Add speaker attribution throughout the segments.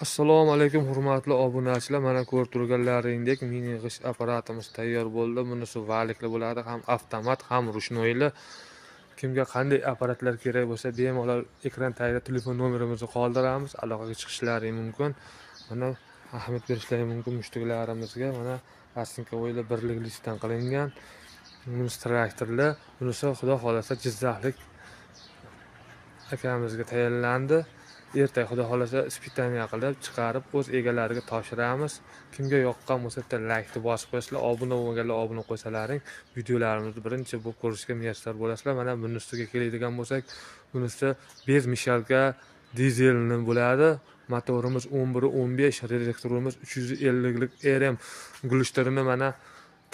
Speaker 1: Assalomu alaykum hurmatli obunachilar. Mana ko'rib turganlaringdek mini g'isht apparatimiz tayyor bo'ldi. Bunisi valikli bo'ladi, ham avtomat, ham ruchnoyli. Kimga qanday apparatlar kerak bo'lsa, bemalol ekran tagida telefon nomerimizni qoldiramiz, aloqaga chiqishlari mumkin. Mana ahamiyat berishlari mumkin mushtiklarimizga. Mana Asinka o'yla birlik listdan qilingan. Bunisi traktorlar, bunisi xudo xolasa Jizzaxlik akamizga tayinlandi. Ertaga xudo xolasa ispitaniya qilib chiqarib o'z egalariga topshiramiz. Kimga yoqqan bo'lsa bitta laykni bosib qo'yasizlar, obuna bo'lmaganlar obuna qo'ysalaring, videolarimizni birinchi bo'lib ko'rishga muyassar bo'lasizlar. Mana bunisiga keladigan bo'lsak, bunisi bez mishalka dizelni bo'ladi. Motorimiz 11.15, reduktorimiz 350lik RM gulishtirini mana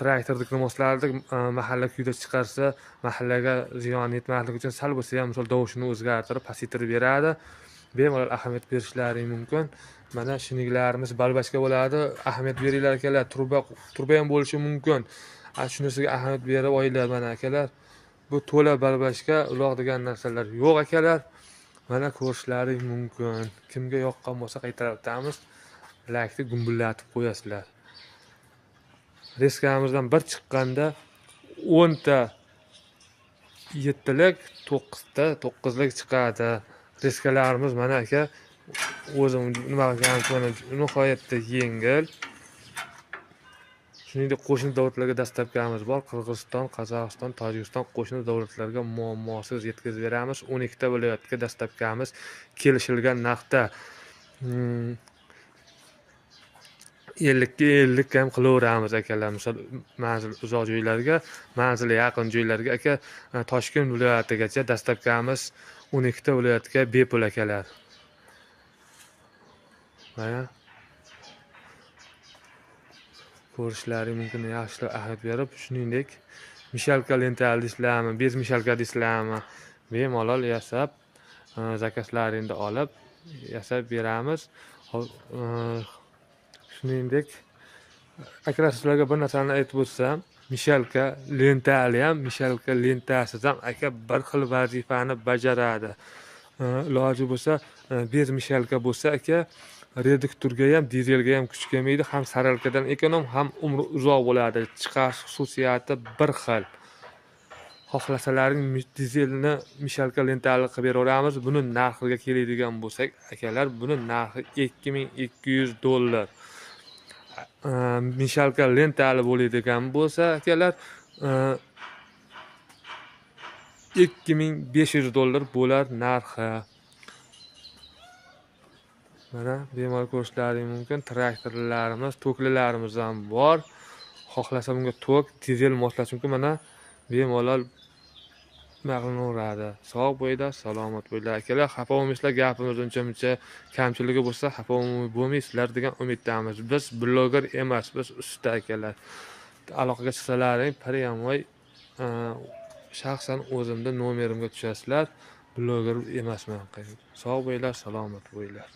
Speaker 1: traktorni moslardik. Mahalla kuyda chiqarsa, mahallaga ziyon yetmasligi uchun sal bo'lsa ham misol tovushini o'zgartirib, pasaytirib beradi. Bemalol ahamiyat berishlari mumkin. Mana shiniglarimiz balbachka bo'ladi. Ahamiyat beringlar akalar, turba ham bo'lishi mumkin. Shunisiga ahamiyat berib oylar mana akalar. Bu to'la balbachka, uloq degan narsalar yo'q akalar. Mana ko'rishlaring mumkin. Kimga yoqqan bo'lsa qaytarib o'tamiz. Laykni gumbillatib qo'yasizlar. Reskamizdan bir chiqqanda 10 ta 7lik, 9 ta 9lik chiqadi. Reskalarimiz mana aka o'zim nima qilganmiz, mana nihoyatda yengil. Shuningdek, qo'shni davlatlarga dastavkamiz bor. Qirg'iziston, Qozog'iston, Tojikiston qo'shni davlatlarga muammosiz yetkazib beramiz. 12 ta viloyatga dastavkamiz kelishilgan narxda. 50ga 50 ham qilaveramiz akalar. Misol manzil uzoq joylarga, manzili yaqin joylarga aka Toshkent viloyatigacha dastavkamiz 12 ta viloyatga bepul akalar. Mana ko'rishlari mumkin, yaxshilab ahamiyat berib, shuningdek mishalka lentali deysizlarmi, bez mishalka deysizlarmi, bemalol yasab, zakazlaringni olib yasab beramiz. Shuningdek akalar, sizlarga bir narsani aytib o'tsam, mishalka lentali ham, mishalka lentasiz ham aka bir xil vazifani bajaradi. Iloji bo'lsa, bez mishalka bo'lsa aka reduktorga ham, dizelga ham kuch kelmaydi, ham saralkadan ekonom, ham umri uzoq bo'ladi. Chiqarish xususiyati bir xil. Xohlasalaring dizelni mishalka lentali qilib beraveramiz. Buni narxiga keladigan bo'lsak akalar, buni narxi 2200 dollar. Mishalka lentali bo'ladigan bo'lsa akalar, 2500 dollar bo'lar narxi. Mana bemalol ko'rishlaring mumkin. Traktorlarimiz, toklilarimiz ham bor. Xohlasa bunga tok, dizel moslash mumkin. Mana bemalol ma'lumot. Sog' bo'linglar, salomat bo'linglar akalar. Xafa bo'lmaysizlar, gapimiz uncha-muncha kamchiligi bo'lsa xafa bo'lmaysizlar degan umiddamiz. Biz bloger emas, biz usta akalar. Aloqaga chiqsalaring, prямой shaxsan o'zimda nomerimga tushasizlar. Bloger emasman. Sog' bo'linglar, salomat bo'linglar.